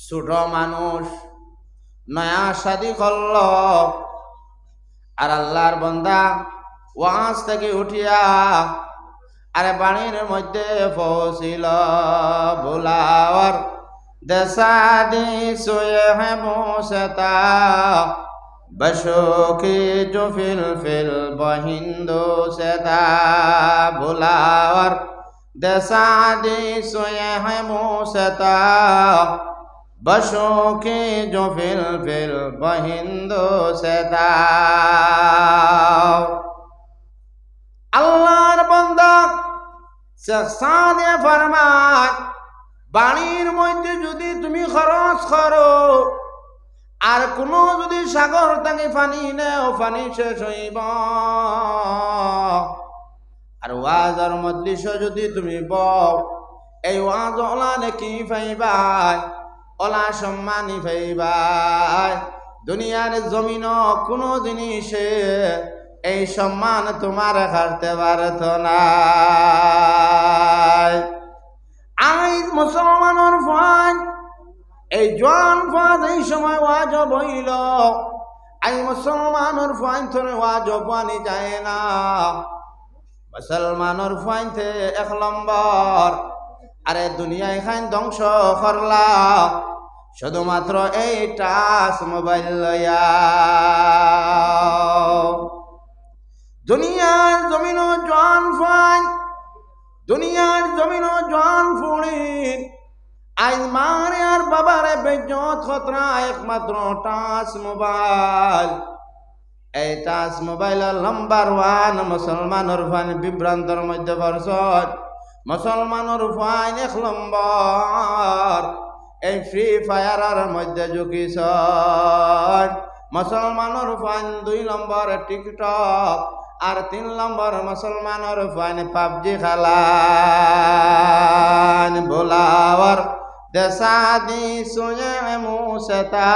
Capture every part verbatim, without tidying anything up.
ছোট মানুষ নয়া শাদি করল, আর আল্লাহর বন্দা ওয়াজ থাকি উঠিয়া আরে বাড়ির মধ্যে পৌঁছিল। বুলাওয়ার দেশাদি সুয়ে হে মুসেতা, বশোকি জো ফিল ফিল বহিন্দো সেতা। বুলাওয়ার দেশাদি সুয়ে হে মুসেতা, বশোকি জো ফিল ফিল বহিন্দো সেতা। আল্লাহর বন্দা শেখ সাদে ফরমায়, বাড়ির মধ্যে যদি তুমি খরচ করো, আর কোনো যদি সাগর থাকি পানি নেও, পানি শেষ হইব। আর ওয়াজর মজলিসো যদি তুমি বও, এই ওয়াজ ওলা নেকি পাইবায়, ওলা সম্মানই পাইবায়। দুনিয়ার জমিনো কোনো জিনিসে এই সম্মান তোমার কাড়তে পারত না। আইজ মুসলমানর ফুয়াইন, এই জোয়ান ফুয়া যেই সময় ওয়াজো বইল, আইজ মুসলমানর ফুয়াইনতরে ওয়াজো বওয়ানি যায় না। মুসলমানর ফুয়াইনতে এক নম্বর, আরে দুনিয়াখান ধ্বংস করলা শুধুমাত্র এই টাচ মোবাইল লইয়া। দুনিয়ার জমিনো জোয়ান ফুয়াইন, দুনিয়ার জমিনো জোয়ান ফুড়িন, আইজ মারে আর বাবারে বেইজ্জত কররা একমাত্র টাচ মোবাইল। এই টাচ মোবাইল নাম্বার ওয়ান। মুসলমানর ফুয়াইন বিভ্রান্তর মধ্যে পড়ছইন। মুসলমানর ফুয়াইন এক নম্বর এই ফ্রি ফায়ারর মধ্যে ঝুঁকিছইন। মুসলমানর ফুয়াইন দুই নম্বর টিকটক, আর তিন নম্বর মুসলমানর ফুয়াইন পাবজি খেলাইন। বুলাওয়ার দেশাদি সুয়ে মুসেতা,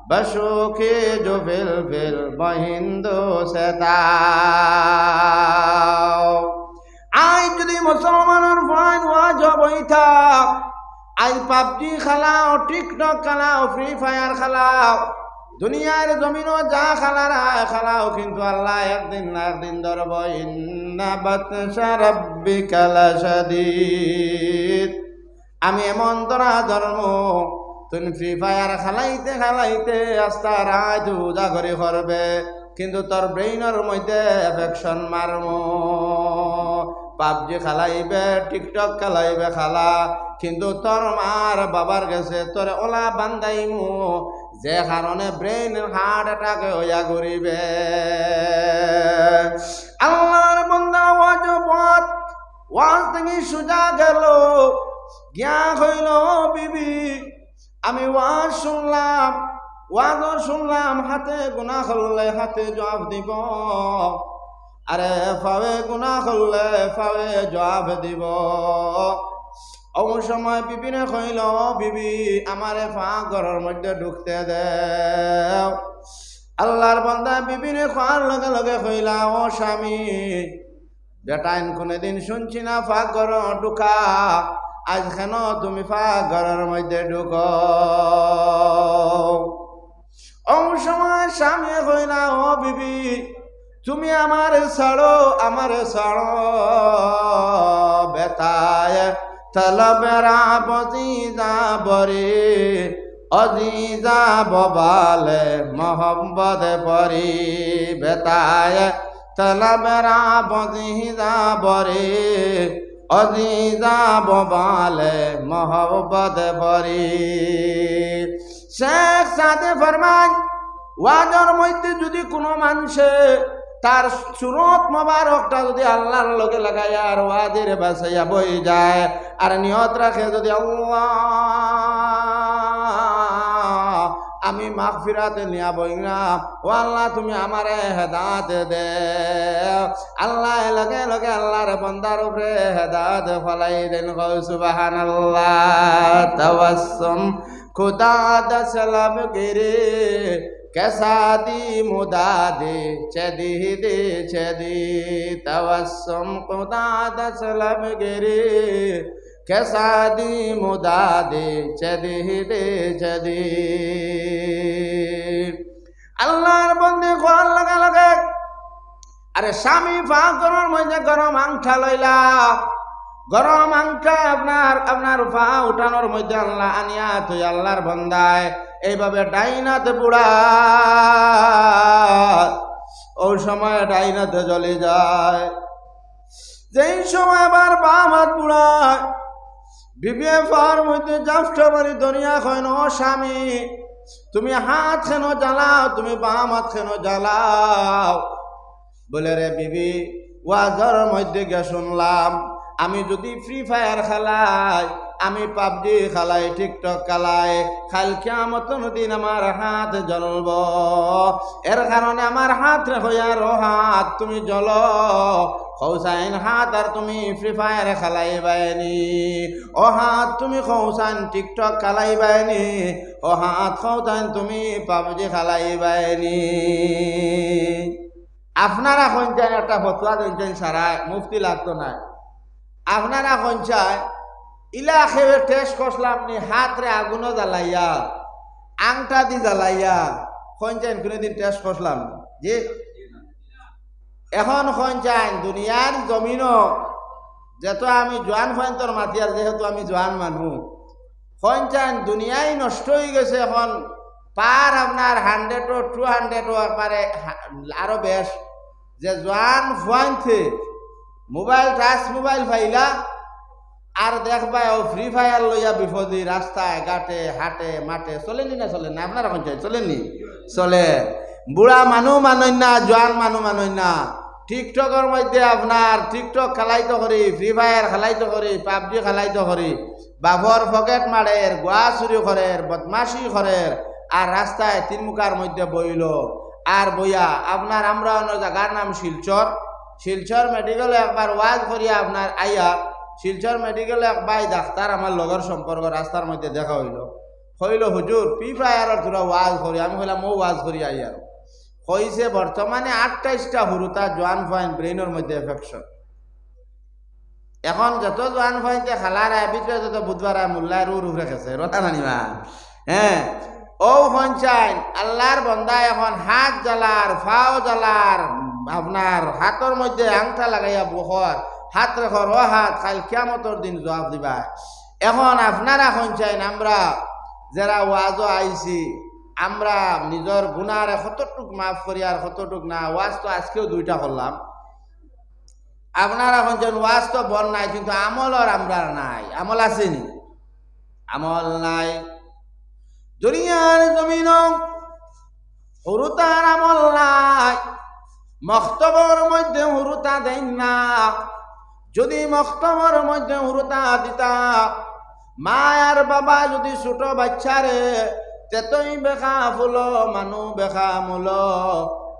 বশোকি জো ফিল ফিল বহিন্দো সেতা। আইজ যদি মুসলমানর ফুয়াইন ওয়াজো বইতা, আইজ পাবজি খেলাও, টিকটক খেলাও, ফ্রি ফায়ার খেলাও, দুনিয়ার জমিনো যা খেলার আয় খেলাও, কিন্তু আল্লায় একদিন না একদিন ধরব। ইন্না বাতশা রাব্বিকা লাশাদীদ। আমি এমন ধরা ধরমু, তুমি ফ্রি ফায়ার খেলাইতে খেলাইতে আস্তা রাইত উজাগরি করবে, কিন্তু তোর ব্রেইনর মধ্যে এফেকশন মারমু। পাবজি খেলাইবে, টিকটক খেলাইবে খেলা, কিন্তু তোর মার বাবার গেছে তোরে ওলা বান্ধাইমু, যে কারণে ব্রেইনর হার্ট অ্যাটাক অইয়া ঘুরিবে। আল্লাহর বন্দা ওয়াজো বওয়াত, ওয়াজ থাকি সুজা গেল, গিয়া কইল, "ও বিবি, আমি ওয়াজ শুনলাম, ওয়াজো শুনলাম, হাতে গুনা করলে হাতে জবাব দিব, আরে পাওয়ে গুনা করলে পাওয়ে জবাব দিব।" অউ সময় বিবিরে কইল, "ও বিবি, আমারে পাক ঘরর মধ্যে ঢুকতে দেও।" আল্লাহর বন্দা বিবিরে কওয়ার লগে লগে কইলা, "ও স্বামী, বেটাইন কোনোদিন শুনছি না পাক ঘরো ঢুকা, আইজ কেন তুমি পাক ঘরর মধ্যে ঢুকো?" অউ সময় স্বামীয়ে কইলা, "ও বিবি, তুমি আমারে ছাড়ো, আমারে ছাড়ো, বেতায়ে তলব রা বজিজা বরি, অজিজা ববালে মহব্বত বরি, বেতায়ে তলব রা বজিজা বরি, অজিজা ববালে মহব্বত বরি।" শেখ সাদে ফরমাইন, ওয়াজর মধ্যে যদি কোনো মানষে তার সুরত মোবারকটা যদি আল্লাহর লগে লাগাইয়া আর ওয়াজিরে বাসাইয়া বই যায়, আর নিয়ত রাখে যদি, "আল্লাহ, আমি মাগফিরাত নিয়া বইলাম, ও আল্লাহ, তুমি আমারে হেদায়েত দেও।" আল্লায় লগে লগে আল্লাহর বন্দার উপরে হেদায়েত ফালাই দেন। কও সুবহানাল্লাহ। তাবাসসুম খুদা দসলব গিরি, কেসাদি মুদাদি, চেদি দি চেদি। তাবাসসুম খুদা দসলব গিরি, কেসাদি মুদাদি চেদি দে চেদি। আল্লাহর বন্দে কওয়ার লগে লগে আরে স্বামী পাক ঘরর মধ্যে গরম আংটা লইলা, গরম আংটা আপনার, আপনার পা উঠানোর মধ্যে আল্লাহ আনিয়া তুই আল্লাহর বন্দায় এইভাবে ডাইনাতে বুড়া, ওই সময় ডাইনাতে জ্বলি যায়। যেই সময় আবার বাম হাত বুড়ায়, বিবিয়ে পার মধ্যে জাফটা মারি ধরিয়া কইন, "ও স্বামী, তুমি হাত কেন জ্বালাও, তুমি বাম হাত কেন জ্বালাও?" বলে, "রে বিবি, ওয়াজর মধ্যে গিয়া শুনলাম, আমি যদি ফ্রি ফায়ার খেলাই, আমি পাবজি খেলাই, টিকটক খেলাই, কাল কিয়ামতর দিন আমার হাত জ্বলব। এর কারণে আমার হাত রে হইয়ার ও হাত তুমি জ্বলো।" কও চাইন হাত আর তুমি ফ্রি ফায়ার খেলাইবায়নি, ও হাত তুমি কও চাইন টিকটক খেলাইবায়নি, ও হাত কও চাইন তুমি পাবজি খেলাইবায়নি। আপনারা কইন চাইন একটা ফতোয়া দিন চাইন সারা মুফতি লাগতো না। আপনারা কইন চাইন ইলা খেয়ে টেস্ট করলাম নি, হাত রে আগুনও জ্বালাইয়া, আংটা দি জ্বালাইয়া, কইন চাইন কোনোদিন টেস্ট করলাম নি? জি। এখন কইন চাইন দুনিয়ার জমিনও, যেহেতু আমি জোয়ান পয়েন্টর মাতিয়ার, যেহেতু আমি জোয়ান মানুষ, কইন চাইন দুনিয়াই নষ্ট হয়ে গেছে। এখন পার আপনার হান্ড্রেডও, টু হান্ড্রেডও, একবারে হা-, আরো বেশ, যে জোয়ান পয়েন্টে মোবাইল, টাচ মোবাইল পাইলা, আর দেখবায় ও ফ্রি ফায়ার লইয়া বিপদে রাস্তায় ঘাটে হাটে মাঠে চলেনি না চলে না? আপনারা কইন চাইন চলেনি? চলে। বুড়া মানু মানইন না, জোয়ান মানু মানইন না। টিকটকর মধ্যে আপনার টিকটক খেলাইতো করি, ফ্রি ফায়ার খেলাইতো করি, পাবজি খেলাইতো করি, বাপর পকেট মারের, গুয়া চুরি করের, বদমাশি করের, আর রাস্তায় তিন মুখার মধ্যে বইল। আর বইয়া আপনার আমরা অন্য জাগার নাম শিলচর, শিলচর মেডিকেলো একবার ওয়াজ করিয়া আপনার আইয়া, শিলচর মেডিকেলো এক ভাই ডাক্তার আমার লগর সম্পর্ক রাস্তার মধ্যে দেখা হইল। কইল, "হুজুর, ফ্রি ফায়ারর তোরা ওয়াজ করি।" আমি কইলাম, "ও ওয়াজ করি আইয়ার।" কইছে, "বর্তমানে আটাইশটা হুরুতা জোয়ান ফাইন ব্রেইনর মধ্যে এফেকশন।" এখন যত জোয়ান ফাইতে খালার আয়, ভিতরে যত বুধবার আয়, মোল্লায় রুর উপরে গেছে, রোটা নানিমা। হ্যাঁ, ও কইন চাইন, আল্লাহর বন্দা এখন হাত জ্বালার, পাও জ্বালার, আপনার হাতর মধ্যে আংটা লাগাইয়া বহর, হাত রেখর, ও হাত, কাল কিয়ামতর দিন জবাব দিবা। এখন আপনারা কইন চাইন, আমরা যারা ওয়াজও আইছি, আমরা নিজর গুনারে কতটুক মাফ করি আর কতটুক না, ওয়াজ তো আজকেও দুইটা করলাম। আপনারা কইন চাইন ওয়াজ তো বন্ধ নাই, কিন্তু আমলর আমরার নাই। আমল আছেনি? আমল নাই। দুনিয়ার জমিনও হুরুতার আমল নাই। মক্তবর মধ্যে হুরুতা দেইন না। যদি মক্তবর মধ্যে হুরুতা দিতা, মা আর বাবা যদি ছোট বাচ্চারে তেতই বেখা ফুলো, মানু বেখা মুলো,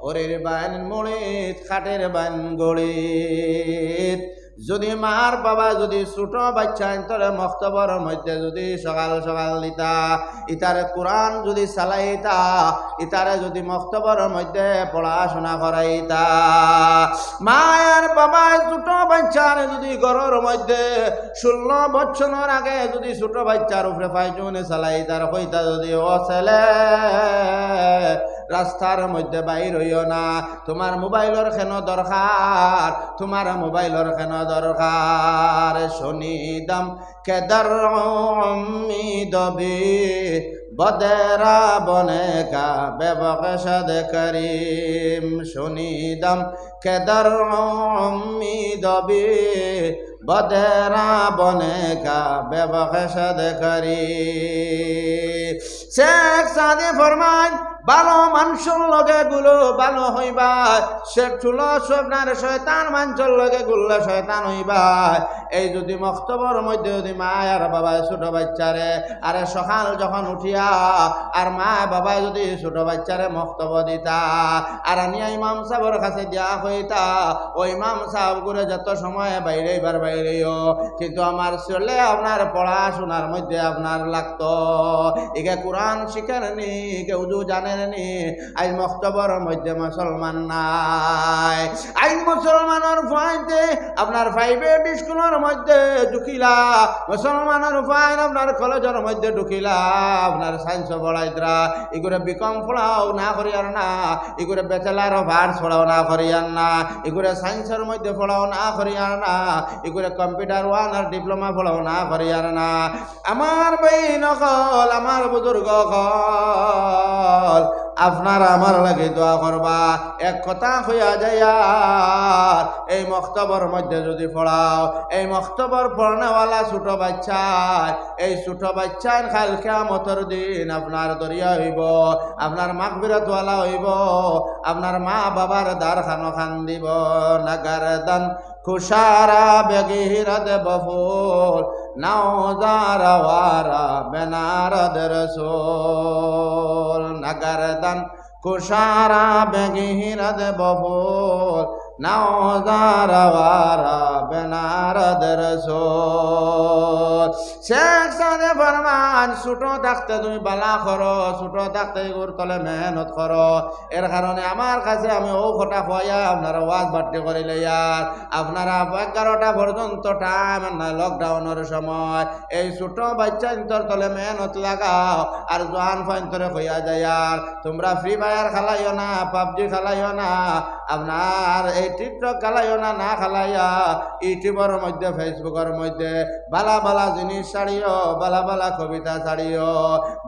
ওরির বাইন মুড়িত, খাটের বাইন গড়িত। যদি মার বাবা যদি ছোট বাচ্চা ইন্তরে মক্তবর মধ্যে যদি সকাল সকাল দিতা, ইতারে কোরআন যদি চালাইতা, ইতারে যদি মক্তবর মধ্যে পড়াশোনা করাইতা, মা আর বাবায় ছোট বাচ্চারে যদি ঘরর মধ্যে ষোলো বছরর আগে যদি ছোট বাচ্চার উপরে ফাইজুনে চালাইতা আর কইতা যদি, "ও ছেলে, রাস্তার মধ্যে বাইর হইও না, তোমার মোবাইলর কেন দরকার, তোমার মোবাইলর কেন দরকার?" শুনিদাম কেদার উম্মিদ বি বদেরা বনেগা বেবকশদ করিম। শুনিদাম কেদার উম্মিদ বি বদেরা বনেগা বেবকশদ করিম। শেখ সাদে ফরমাইন, ভালো মানুষর লগে গুলো ভালো হইবা, সে ঠুলো সবনার শয়তান মানুষর লগে গুললে শয়তান হইবা। এই যদি মক্তবর মধ্যে যদি মা আর বাবায় ছোট বাচ্চারে, আরে সকাল যখন উঠিয়া আর মা বাবায় যদি ছোট বাচ্চারে মক্তব দিতা, আর আনিয়া ইমাম সাহেবর কাছে দিয়া কইতা, "ও ইমাম সাহেব, ঘরে যত সময় বাইরে বার বাইরে করিও, কিন্তু আমার ছেলে আপনার পড়াশোনার মধ্যে আপনার লাগতো। ইগে কোরআন শিখের নি, ইগে উজু জানের নি, আইজ মক্তবর মধ্যে মুসলমান নাই। আইজ মুসলমানর ফুয়াইন্তে আপনার প্রাইভেট স্কুলর মধ্যে ঢুকিলা, মুসলমানর ফুয়াইন আপনার কলেজর মধ্যে ঢুকিলা, আপনার সায়েন্স পড়াইতরা, ইগুরে বিকম পড়াও না করিয়ার না, ইগুরে ব্যাচেলার অফ আর্টস পড়াও না করিয়ার না, ইগুরে সায়েন্সর মধ্যে পড়াও না করিয়ার না, ইগুরে কম্পিউটার ওয়ান আর ডিপ্লোমা পড়াও না করিয়ার না। আমার ভাই নকল, আমার বুজুর্গ অকল, আপনারা আমার লাগি দোয়া করবা। এক কথা কইয়া যাইয়ার, এই মক্তবর মধ্যে যদি পড়াও, এই মক্তবর পড়নেওয়ালা ছোট বাচ্চায়, এই ছোট বাচ্চায় কাল কিয়ামতর দিন আপনার দরিয়া অইবো, আপনার মাগফিরাতওয়ালা অইবো, আপনার মা বাবার দ্বার খানো কান্দিবো। না গার্দান কুশারা বেগিরদ বফুল, নাও জারা ওয়ারা বেনারদ রসুল। না গার্দান কুশারা বেগিরদ বফুল, নাও জারা ওয়ারা বেনারদ রসুল। শেখ সাদে ফরমান, ছোট থাকতে তুমি বালা করো, ছোট থাকতে ইগুর তলে মেহনত করো। এর কারণে আমার কাছে আমি অউ কথা কইয়া আপনারা ওয়াজ বাট্টি করিলে আর আপনারা এগারোটা পর্যন্ত টাইম না, লকডাউনর সময় এই ছোট বাচ্চাইন্তর তলে মেহনত লাগাও। আর জোয়ান ফাইন্তরে কইয়া যাইয়ার, তোমরা ফ্রি ফায়ার খেলাইও না, পাবজি খেলাইও না, আপনার এই টিকটক খেলাইও না, না খেলাইয়া ইউটিউবর মধ্যে, ফেসবুকর মধ্যে বালা বালা জিনিস ছাড়িও, বালা বালা কবিতা ছাড়িও,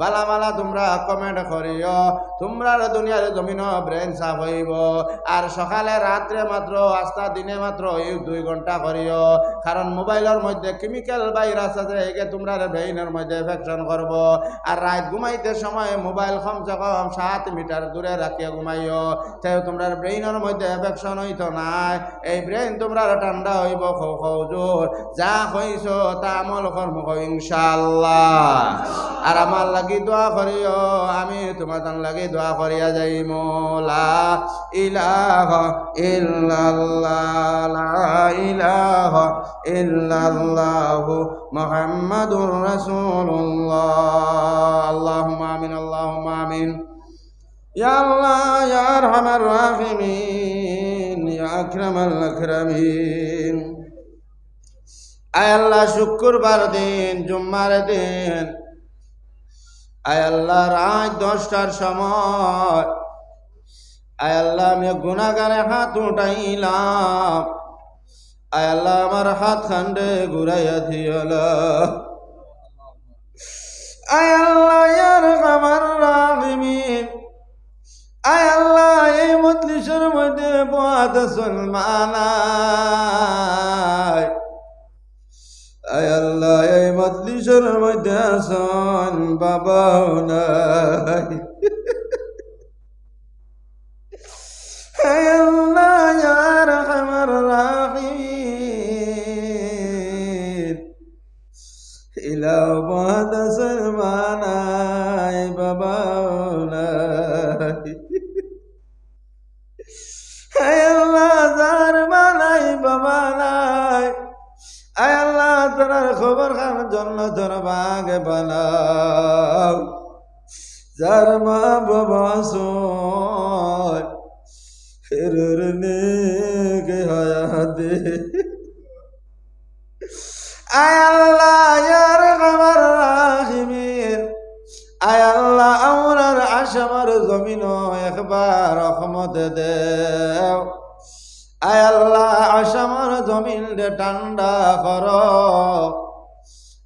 বালা বালা তোমরা কমেন্ট করিও। তোমরার দুনিয়ার জমিনো ব্রেন সাফ অইবো। আর সকালে রাত্রে মাত্র, আস্তা দিনে মাত্র এই দুই ঘন্টা করিও, কারণ মোবাইলর মধ্যে কেমিক্যাল ভাইরাস আছে, এগে তোমরার ব্রেইনর মধ্যে এফেকশন করবো। আর রাইত ঘুমাইতে সময় মোবাইল কমসে কম সাত মিটার দূরে রাখিয়া ঘুমাইও, তেউ তোমরার ব্রেইনর মধ্যে এফেকশন অইতো নায়। এই ব্রেইন তোমরার ঠান্ডা অইবো। কও, কও হুজুর, যা কইছো তা আমল করমু, কও ইনশাআল্লাহ। আর আমার লাগি দোয়া করিও, আমি তোমার লাগি দোয়া করিয়া যাইমু। লা ইলাহা ইল্লাল্লাহ, লা ইলাহা ইল্লাল্লাহু মুহাম্মাদুর রাসূলুল্লাহ। আল্লাহুম্মা আমিন, আল্লাহুম্মা আমিন। ইয়া আল্লাহ, ইয়া আরহামার রাহিমিন, ইয়া আকরামাল আকরামিন। আয় আল্লাহ, শুক্রবার দিন, জুম্মার দিন, আয় আল্লাহ, রাইত দশটার সময়, আয় আল্লাহ, আমি গুনাহগারে হাত উঠাইলাম। আয় আল্লাহ, আমার হাত খান্ডে ঘুরাইয়া দিও না। আয় আল্লাহ, ইয়া আরহামার রাহিমিন, আয় আল্লাহ, এই মজলিসর মধ্যে বওয়াত আছইন মা নাই। আয় আল্লাহ, এই মজলিসর মধ্যে আছইন বাবাও নাই। আয় আল্লাহ, ইয়া আরহামার রাহিমিন, ইলা বওয়াত আছইন মা নাই, বাবাও নাই। আয় আল্লাহ, যার মা নাই, বাবা নাই, আয় আল্লাহ, তারার কবরখান জন্নতর বাগ বানাও। যার মা বাবা আছইন, এরার নেক হায়াত দে। আয় আল্লাহ, ইয়া আরহামার রাহিমিন, আয় আল্লাহ, আমরার আসামর জমিনো একবার রহমত দেও। আয় আল্লাহ, আসামর জমিনরে ঠান্ডা করো।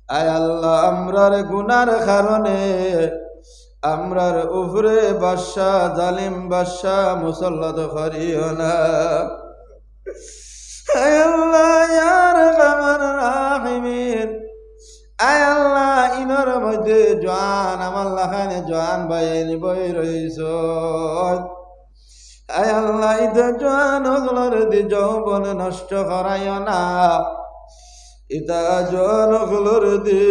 আয় আল্লাহ, আমরার গুনার কারণে আমরার উপরে বাদশা, জালিম বাদশা মুসল্লত করিও না। আয় আল্লাহ, ইয়া আরহামার রাহিমিন, আয় আল্লাহ, ইনর মধ্যে জোয়ান, আমার লাখানে জোয়ান ভাইয়াইন বই রইছইন। আয় আল্লাহ, ইতা জোয়ান অকলর দি যৌবন নষ্ট করাইও না। ইতা জোয়ান অকলর দি,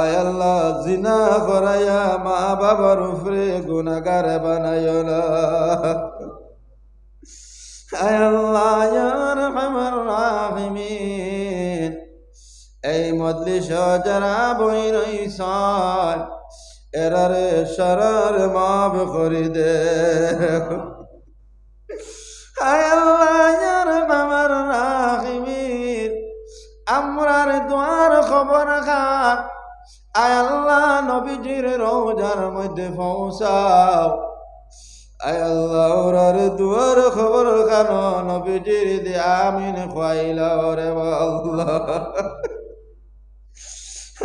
আয় আল্লাহ, জিনা করাইয়া মা বাবার উপরে গুনাহগার বানাইও না। আয় আল্লাহ, ইয়া আরহামার রাহিমিন, মজলিসো যারা বই রইছইন, এরারে সারারে মাফ করি দে। আয় আল্লাহ, ইয়া আরহামার রাহিমিন, আমরার দোয়ার খবর খান, আয় আল্লাহ, নবীজির রওজার মধ্যে পৌঁছাও। আয় আল্লাহ, ওরার দোয়ার খবর খানো, নবীজির দি আমিন কইলাও রে আল্লাহ।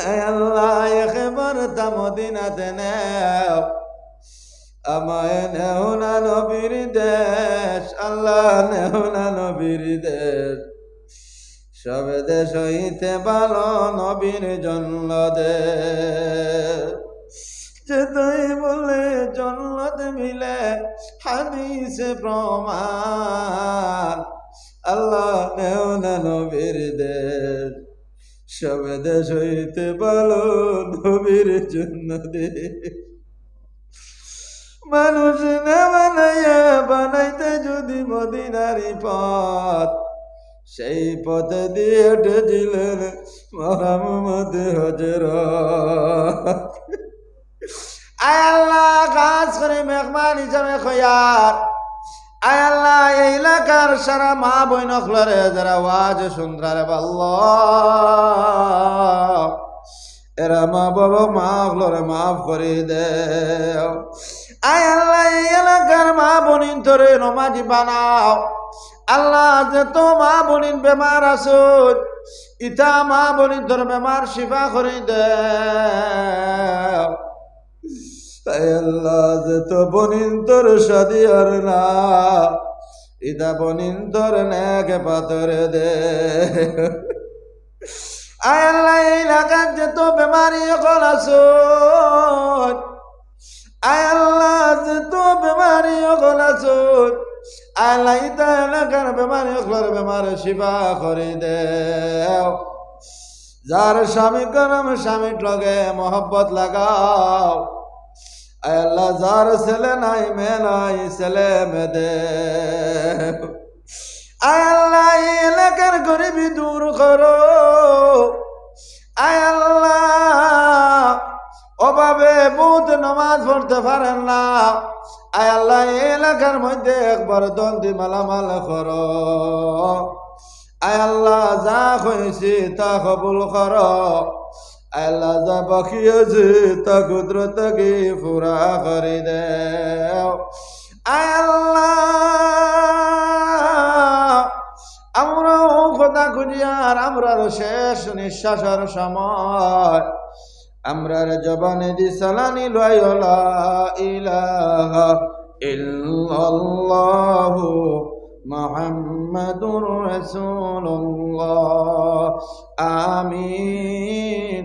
আয় আল্লাহ, একবারতা মদিনাতে নেও। আমায় নেও না নবীর দেশ, আল্লাহ নেও না নবীর দেশ। সব দেশ হইতে ভালো নবীর জন্য দেশ। যেতাই বলে জন্নত মিলে হাদিসে প্রমাণ। আল্লাহ নেও না নবীর দেশ। সব দেশ হইতে ভালো নবীর জন্য দেশ। মানুষ না বানাইয়া বানাইতে যদি মদিনারই পথ, সেই পথে দিয়ে উঠেছিলেন মোহাম্মদ হজরত। আয় আল্লাহ, খাস করি মেহমান হিসাবে কইয়ার, আয় আল্লাহ, এই এলাকার সারা মা বইন অকলরে যারা ওয়াজ শুনরারে আল্লাহ, এরা মা বাবা মা অকলরে মাফ করি দেও। আয় আল্লাহ, এই এলাকার মা বইনতরে নমাজি বানাও। আল্লাহ, যত মা বইন বেমার আছইন, ইতা মা বইনতর বেমার শিফা করি দেও। আয় আল্লাহ, যত বইনতর শাদি অর না, ইতা বইনতর নেক পাথর দে। আয় আল্লাহ, এই এলাকাত যত বেমারি অকল আছইন, আয় আল্লাহ, যত বেমারি অকল আছইন, আয় আল্লাহ, ইতা এলাকার বেমারি অকলর বেমার শিফা করি দেও। যার স্বামী গরম, স্বামীর লগে মহব্বত লাগাও। আয় আল্লাহ, যার ছেলে নাই, মেয়ে নাই, ছেলে মেয়ে দে। আয় আল্লাহ, এই এলাকার গরিবি দূর করো। আয় আল্লাহ, অভাবে বহুত নমাজ পড়তে পারেন না। আয় আল্লাহ, এই এলাকার মধ্যে একবার ধন দি মালামাল করো। আয় আল্লাহ, যা কইছি তা কবুল করো। আয় আল্লাহ, যা বাকি আছে তা কুদরত থাকি পুরা করি দেও। আয় আল্লাহ, আমরা অউ কথা খুঁজিয়ার আমরার শেষ নিঃশ্বাসর সময় আমরার জবানে দি চালানি লইও লা ইলাহা ইল্লাল্লাহু মুহাম্মাদুর রাসূলুল্লাহ। আমিন,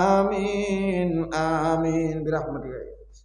আমিন, আমিন। বিরহমাতিকা।